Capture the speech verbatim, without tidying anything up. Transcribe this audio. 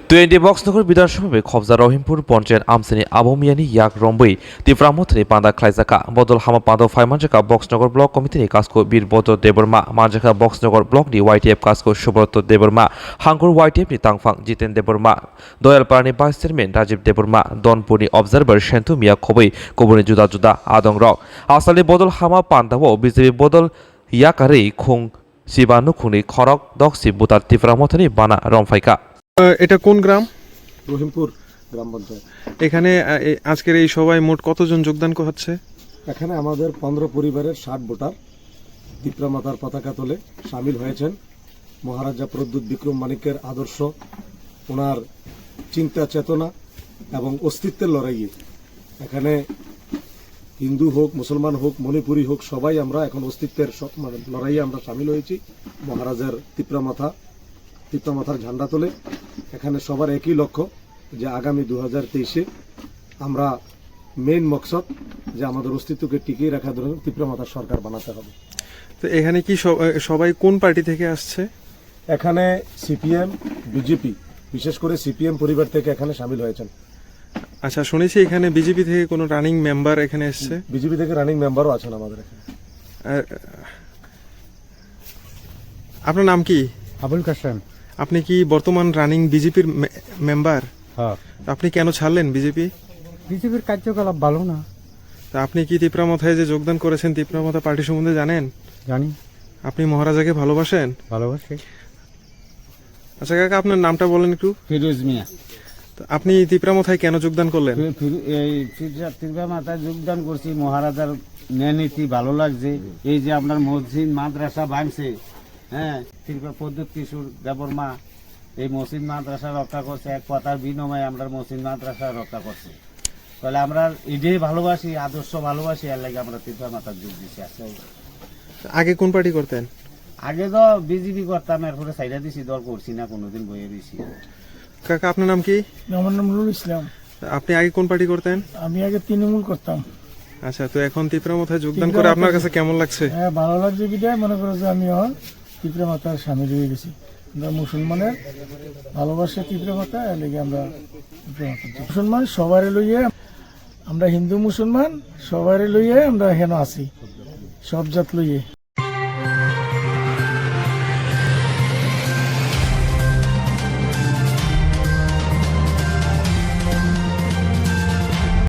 Twenty Boxnogor Bidhan Sabha bai khobja Rohimpur Ponchayat amchaini abo miyani yak romwi Tipra Mothani panda khlaijakha. Bodol hama panda phai manjakha Boxnogor Block Committee ni kasko Bir Bodol Debbarma, manjakha Boxnogor Block ni Y T F kasko Subroto Debbarma, Hangkur Y T F ni tangphang Jiten Debbarma, Doyalpara ni Vice Chairman Rajib Debbarma, Donpur ni Observer Sentu Miya khobwi kubuni juda juda adong rok. Asal ni bodol hama panda o B J P bodol yakarwi khung siba nukhungni khorok doksi butar Tipra Mothani bana romphai kha. আহ, এটা কোন গ্রাম? রহিমপুর গ্রাম পঞ্চায়েত। এখানে, আহ, এ-, আজকের এই সভায় মোট কতজন যোগদান ক-, হচ্ছে? এখানে আমাদের পনেরো পরিবারের ষাট ভোটার তিপ্রা মাতার পতাকা তলে সামিল হয়েছেন। মহারাজা প্রদ্যুৎ বিক্রম মাণিক্যের আদর্শ, ওনার চিন্তা চেতনা এবং অস্তিত্বের লড়াইয়ে এখানে হিন্দু হোক, মুসলমান হোক, মণিপুরি হোক, সবাই আমরা এখন অস্তিত্বের স-, মানে, লড়াইয়ে আমরা সামিল হয়েছি। মহারাজার তিপ্রা মাথা, তিপ্রা মাথার ঝান্ডা তলে এখানে সবার একই লক্ষ্য যে আগামী দু হাজার তেইশে আমরা মেইন মকসদ যে আমাদের অস্তিত্বকে টিকিয়ে রাখার জন্য তিপ্রা মাথার সরকার বানাতে হবে। তো এখানে কি সব-, এ, সবাই কোন পার্টি থেকে আসছে? এখানে সিপিএম, বিজেপি, বিশেষ করে সিপিএম পরিবার থেকে এখানে সামিল হয়েছেন। আচ্ছা, শুনেছি এখানে বিজেপি থেকে কোনো রানিং মেম্বার এখানে এসছে? বিজেপি থেকে রানিং মেম্বারও আছেন আমাদের এখানে। আর, আপনার নাম কি? আবুল কাসেম। আপনি কি বর্তমান রানিং বিজেপির মে-, মেম্বার? হ্যাঁ। তো আপনি কেন ছাড়লেন বিজেপি? বিজেপির কার্যকলাপ ভালো না। তা আপনি কি তিপ্রা মথায় যে যোগদান করেছেন, তিপ্রা মথা পার্টি সম্বন্ধে জানেন? জানি। আপনি মহারাজাকে ভালোবাসেন? ভালোবাসি। আচ্ছা কাকা, আপনার নামটা বলেন একটু। ফিরোজ মিয়া। তো আপনি তিপ্রা মথায় কেন যোগদান করলেন? ফির-, ফির-, এই ফির-, তিপ্রা মাথায় যোগদান করছি, মহারাজার ন্যায় নীতি ভালো লাগছে। এই যে আপনার মসজিদ মাদ্রাসা ভাঙছে, হ্যাঁ, তিপ্রা প্রদ্যুৎ কিশোর দেববর্মা এই মসজিদ মাদ্রাসা রক্ষা করছে, এক কথার বিনিময়ে আমরা মসজিদ মাদ্রাসা রক্ষা করছে। তাহলে আমরা এটাই ভালোবাসি, আদর্শ ভালোবাসি, এর লাগি আমরা তিপ্রা মাথার যোগ দিছি। আচ্ছা, আগে কোন পার্টি করতেন? আগে তো বিজেপি করতাম, এরপরে সাইডা দিছি, দল করছি না, কোনোদিন বইয়ে দিছি। কাকা, আপনার নাম কি? আমার নাম নুরুল ইসলাম। আপনি আগে কোন পার্টি করতেন? আমি আগে তৃণমূল করতাম। আচ্ছা, তো এখন তিপ্রা মথায় যোগদান তিপ্রা করে আপনার মথায় কাছে কেমন লাগছে? হ্যাঁ, ভালো লাগছে। বিদায় মনে করো যে আমি এখন তিপ্রা মাথার সামিল হয়ে গেছি। আমরা মুসলমানের ভালোবাসা তিপ্রা মাথা, এর লাগি আমরা তিপ্রা মাথা। মুসলমান সবারে লইয়ে, আমরা হিন্দু মুসলমান সবারে লইয়ে আমরা হেন আছি, সব জাত লইয়ে।